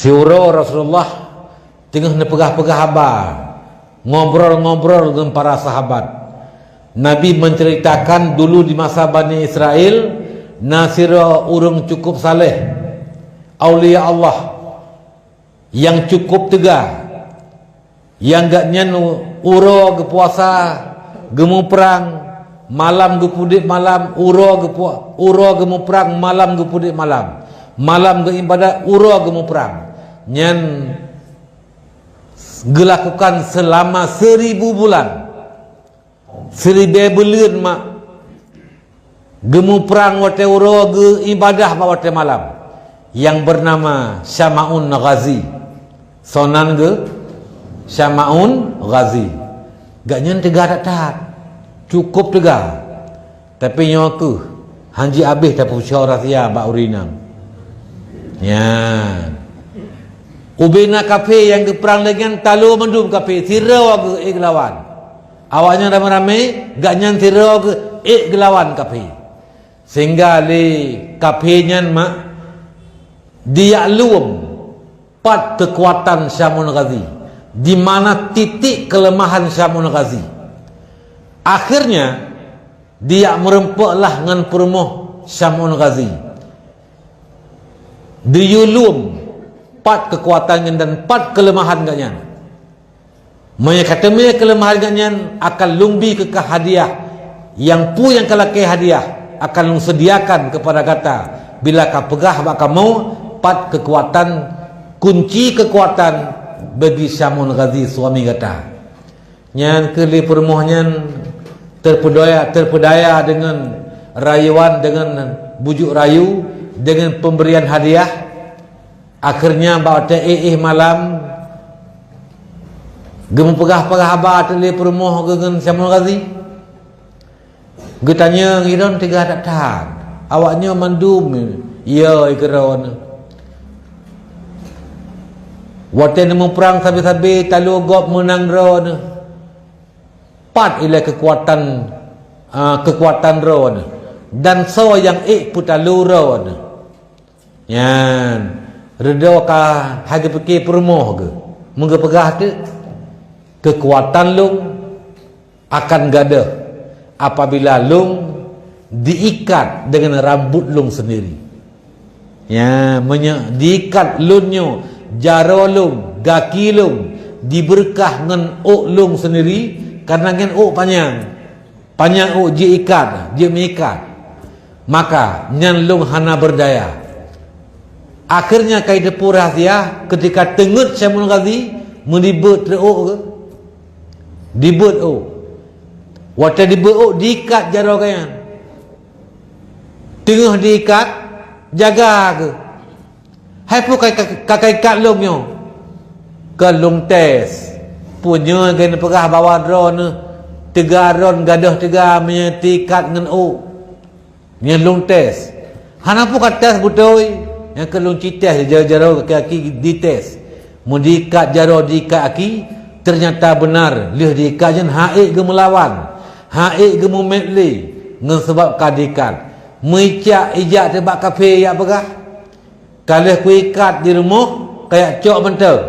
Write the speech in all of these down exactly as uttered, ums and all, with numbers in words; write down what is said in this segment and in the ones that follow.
Siuroe Rasulullah teungoh neupeugah-peugah haba, ngobrol-ngobrol ngon para sahabat. Nabi menceritakan dulu di masa Bani Israel, na sidroe ureuëng cukup saleh, aulia Allah, nyang cukup teuga, nyang gobnyan uroe geupuasa, geumuprang, malam geupeudeuek malam, uroe geupu-, uroe geumuprang, malam geupeudeuek malam, malam geuibadat, uroe geumuprang. Nyan geulakukan seulama seribu bulan. Siribée buleuen mak geumuprang watée uroe geuibadah bak watée malam, nyang beunama Syama'un Ghazi. Soe nan geuh? Syama'un Ghazi. Gobnyan teuga that-that, cukup teuga. Tapi nyoe keuh, hana jiabéh tapeucok rahsia bak ureuëng inong. Nyan. Ubena kafé nyang geuprang lé nyan talo mandum kafé, sidroe geuh ék geulawan. Awaknyan ramé-ramé, gobnyan sidroe geuh ék geulawan kafé. Sehingga lé kafé nyan mak dijak lom pat keukuatan Syama'un Ghazi, di mana titik keuleumahan Syama'un Ghazi. Akhirnya, dijak meurumpok lah ngon peurumoh Syama'un Ghazi. Diyue lom pat keukuatan nyan dan pat keuleumahan gobnyan. Meunyoe ka teumé keuleumahan gobnyan, akan lôn bi keu kah hadiah. Nyang peue nyang ka lakée hadiah, akan lôn seudiakan keupada gata bila ka peugah bak kamoe pat keukuatan, kunci keukuatan bagi Syama'un Ghazi suami gata. Nyan keuh lé peurumoh nyan terpeudaya, terpeudaya deungon rayuan, deungon bujuk rayu, deungon pemberian hadiah. Akhirnya bak watée éh-éh malam, geumeupeugah-peugah haba teuk lé peurumoh geuh ngon Syama'un Ghazi. Geutanyong, "Droeneuh teuga that-that?" Awaknyoe mandum, "Iya," ikeue droeneuh. "Watée neumuprang sabe-sabe talo gob meunang droeneuh, pat ilée keukuatan, a, keukuatan droeneuh, dan soe nyang ék peutalo droeneuh?" Nyan, reudoe ka hai geupike peurumoh geuh. Meugeupeugah teuk, keukuatan lôn akan gadôh apabila lôn diikat deungon rambot lôn seundiri. Nyan, meunyoe diikat lôn nyoe, jaroe lôn, gaki lôn, dibeureukat ngon ôk lôn seundiri, kareuna nyan ôk panyang. Panyang ôk jeuet ikat, jeuet meuikat. Maka nyan lôn hana beurdaya. Akhirnya ka jiteupeue rahsia, keutika teungeut Syama'un Ghazi, meudibeuet ôk geuh. Dibeuet ôk. Watée dibeuet ôk, diikat jaroe geuh nyan. Teungoh diikat, jaga geuh. "Hai peue ka, ka, ka, ka ikat lôn nyoe?" "Kon lôn tes. Peue nyoe geuneuk peugah bahwa droeneuh teuga, droeneuh gadôh teuga meunyoe teuikat ngon ôk. Nyan lôn tes." "Hana peue ka tes beutôi. Nyang keu lôn ci tes jaroe-jaroe gaki-gaki dites." Meudiikat jaroe diikat gaki, teunyata beunar lheueh diikat nyan han ék geumeulawan, han ék geumumet lé ngon sabab ka diikat. Meuicak ijak teuk bak kafé jak peugah, "Ka lheueh kuikat di rumoh, kajak cok mantong."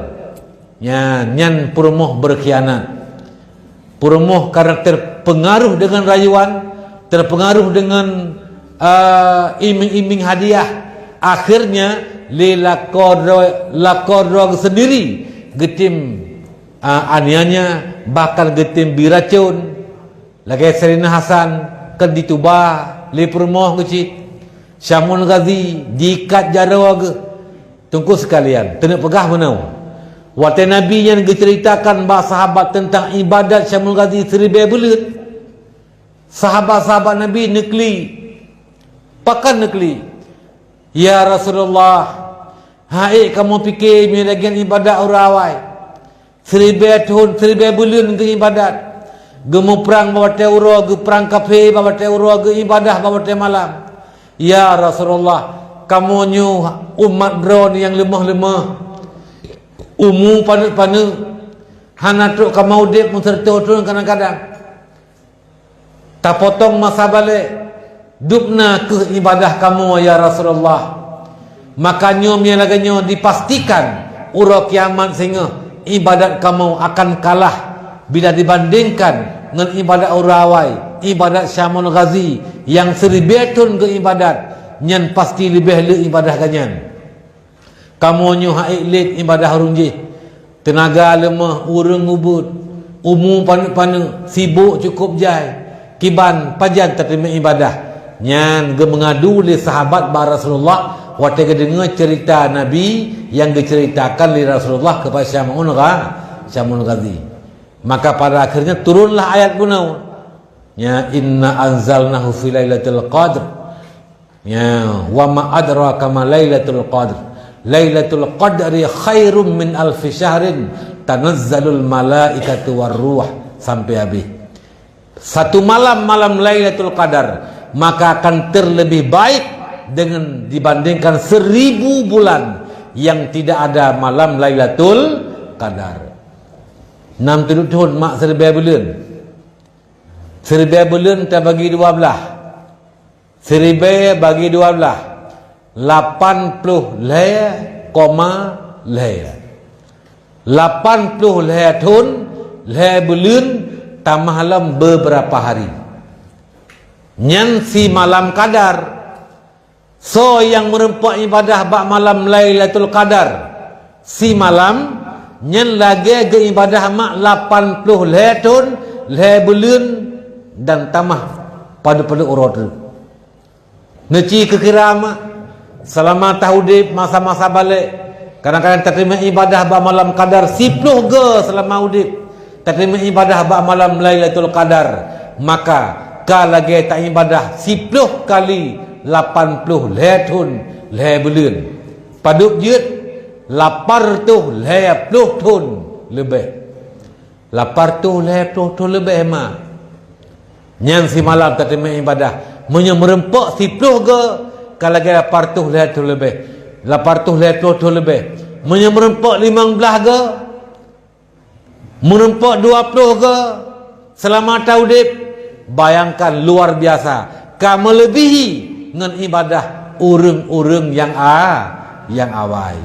Nyan, nyan peurumoh beurkhianat. Peurumoh karena terpengaruh dengan rayuan, terpengaruh dengan, a, iming-iming hadiah, akhirnya lé lakoe droe, lakoe droe geuh seundiri geutem, a, aniaya, bahkan geutem bi racon. Lagée Saidina Hasan kon dituba lé peurumoh geuh cit. Syama'un Ghazi diikat jaroe geuh. Teungku sekalian, teuneuk peugah meunoe. Watée Nabi nyan geuceuritakan bak sahabat teuntang ibadat Syama'un Ghazi siribée buleuen, sahabat-sahabat Nabi neuklik. Pakon neuklik? "Ya Rasulullah, han ék kamoe pike meunyoe lagée ibadat ureuëng awai. Siribée thon, siribée buleuen geuibadat. Geumuprang bak watée uroe, geuprang kafé bak watée uroe, geuibadah bak watée malam. Ya Rasulullah, kamoe nyoe umat droeneuh nyang leumoh-leumoh, umu paneuk-paneuk, hana trok kamoe udeb meuseureutoh thon kadang-kadang. Tapotong masa balek, dubna kheueh ibadah kamoe, ya Rasulullah." Maka nyoe meunyo lagée nyoe dipastikan uroe kiamat singoh ibadat kamoe akan kalah bila dibandingkan ngon ibadat ureuëng awai, ibadat Syamul Ghazi nyang siribée thon geuibadat, nyan pasti leubeh le ibadat geuh nyan. Kamoe nyoe haiek lét ibadah ureuëng jih. Teunaga leumoh, ureuëng ubeuet, umu paneuk-paneuk, sibok cukôp jai. Kiban pajan tateumeung ibadah? Nyan geumeungadu lé sahabat bak Rasulullah watée geudeungoe ceurita Nabi nyang geuceuritakan lé Rasulullah keupada Syamul Gha-, Syamul Ghazi. Maka pada akhirnya turunlah ayat bunoe. Nya, "Inna anzalnahu fi lailatul qadr." Ya, "Wa ma adraka ma lailatul qadr. Lailatul qadri khairum min alfi syahrin, tanazzalul malaikatu war ruh," sampai habis. Satu malam, malam Lailatul Qadar, maka akan terlebih baik dengan dibandingkan seribu bulan yang tidak ada malam Lailatul Qadar. Nam tuduek thon mak siribée buleuen. Siribée buleuen tabagi dua blaih. Siribée bagi dua blaih, lapan ploh lhée koma lhée. Lapan ploh lhée thon, lhée buleuen, tamah lom beberapa hari. Nyan simalam kadar. Soe nyang meureumpok ibadah bak malam Lailatul Qadar simalam, nyan lagée geuibadah mak lapan ploh lhée thon, lhée buleuen, dan tamah padub-padub uroe treuk. Neuci keu kira mak, seulama taudeb masa-masa balek, kadang-kadang tateumeung ibadah bak malam kadar siploh go seulama udeb, tateumeung ibadah bak malam Lailatul Qadar, maka ka lagée taibadah siploh kali lapan ploh lhée thon lhée buleuen. Padub jeuet, lapan reutôh lhée ploh thon leubeh. Lapan reutôh lhée ploh thon leubeh, mak. Nyan simalam tateumeung ibadah. Meunyoe meureumpok siploh go, ka lagée lapan reutôh lhée thon leubeh. Lapan reutôh lhée ploh thon leubeh. Meunyoe meureumpok limong blaih go, meureumpok dua ploh go, seulama taudeb, bayangkan luar biasa. Ka meuleubihi ngon ibadah ureuëng-ureuëng nyang a-, nyang awai.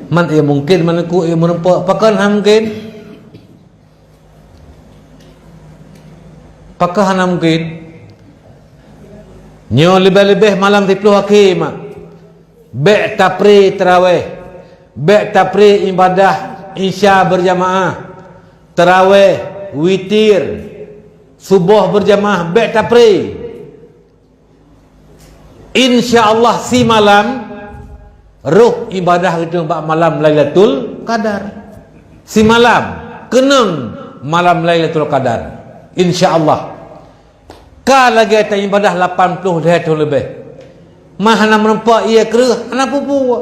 Man, eh, mungken, man, ku, eh, meureumpok, pakon hana mungken? Pakon hana mungken? Nyoe leubeh-leubeh malam siploh akhé, mak. Bék tapré tarawéh. Bék tapré ibadah Isya berjamaah. Tarawéh, witir, suboh berjamaah, bék tapré. Insya Allah simalam roh ibadah geutanyoe bak malam Lailatul Qadar. Simalam keunong malam Lailatul Qadar. Insya Allah. Ka lagée taibadah lapan ploh lhée thon leubeh. Mah hana meureumpok ié kreueh, hana peue-peue.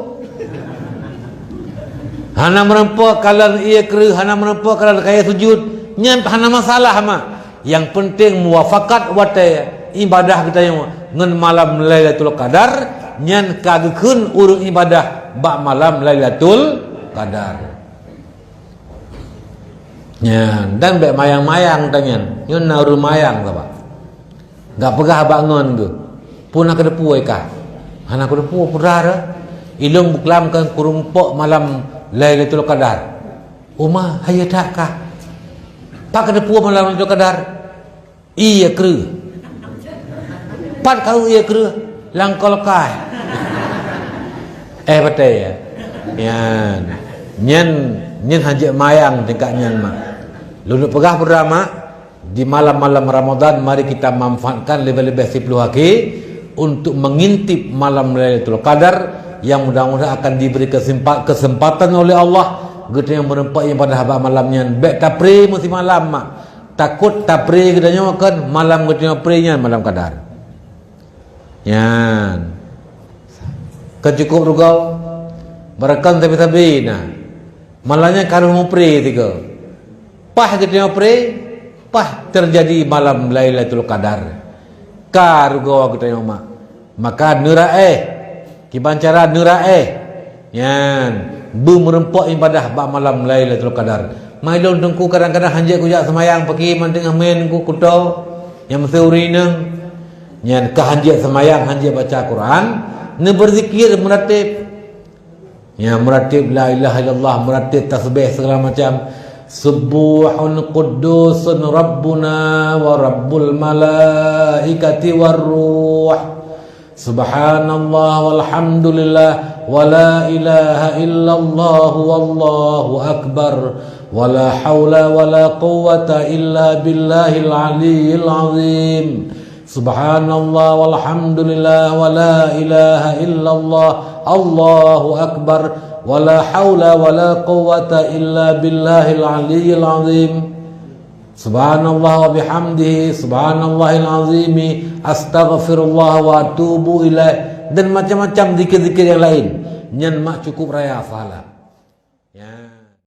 Hana meureumpok kalon ié kreueh, hana meureumpok kalon kayée sujut, nyan hana masalah, mak. Nyang peunteng muwafakat watée ibadah geutanyoe ngon malam Lailatul Qadar, nyan ka geukheun ureuëng ibadah bak malam Lailatul Qadar. Nyan, dan bék mayang-mayang tanyan. Nyoe na ureuëng mayang saba. Gak peugah bak ngon geuh, "Peue na keuteupeu kah?" "Hana keuteupeu, peue rara. Ilôn beuklam keu kureumpok malam Lailatul Qadar." "Uma, hayeu that kah? Pat keuteupeu malam Lailatul Qadar?" "Ié kreueh." "Pat kau ié kreueh?" "Lam kolkai." Eh, beutôi ya. Nyan, nyan, nyan hana jeuet mayang tingkat nyan, mak. Lôn peugah peue rara, mak. Di malam-malam Ramadan, mari kita manfaatkan leubeh-leubeh siploh akhé untuk mengintip malam Lailatul Qadar yang mudah-mudahan akan diberi kesempa-, kesempatan oleh Allah geutanyoe meureumpok ibadah bak malam nyan. Bék tapré meusimalam, mak. Takot tapré geutanyoe kan malam geutanyoe pré nyan malam Qadar. Nyan. Kan cukôp rugoe. Barakan sabe-sabe na. Malam nyan ka lheueh mupré sigoe. Paih geutanyoe pré, paih teujadi malam Lailatul Qadar. Ka rugoe geutanyoe, mak. Maka neuraéh. Kiban cara neuraéh. Nyan, beumeureumpok ibadah bak malam Lailatul Qadar. Mai lôn teungku kadang-kadang hanjeuet kujak seumayang paki mantöng amen ku kuto nyang meusé ureuëng inong. Nyan ka hanjeuet seumayang, hanjeuet baca Quran, Neubeuzikir, meuratib. Ya, meuratib la ilaha illallah, meuratib tasbih segala macam. Subbuhun quddusun Rabbuna wa Rabbul malaikati war ruh. Subhanallah walhamdulillah wa la ilaha illallah wallahu akbar. Wa la haula wa la quwwata illa billahil aliyyil azim. Subhanallah walhamdulillah wa la ilaha illallah, Allahu akbar, wa la haula wa la quwwata illa billahil aliyyil azim. Subhanallah wa bihamdihi, subhanallahil azimi, astaghfirullah wa atubu ilaih, dan macam-macam zikir-zikir yang lain. Nyan mak cukup raya pahala.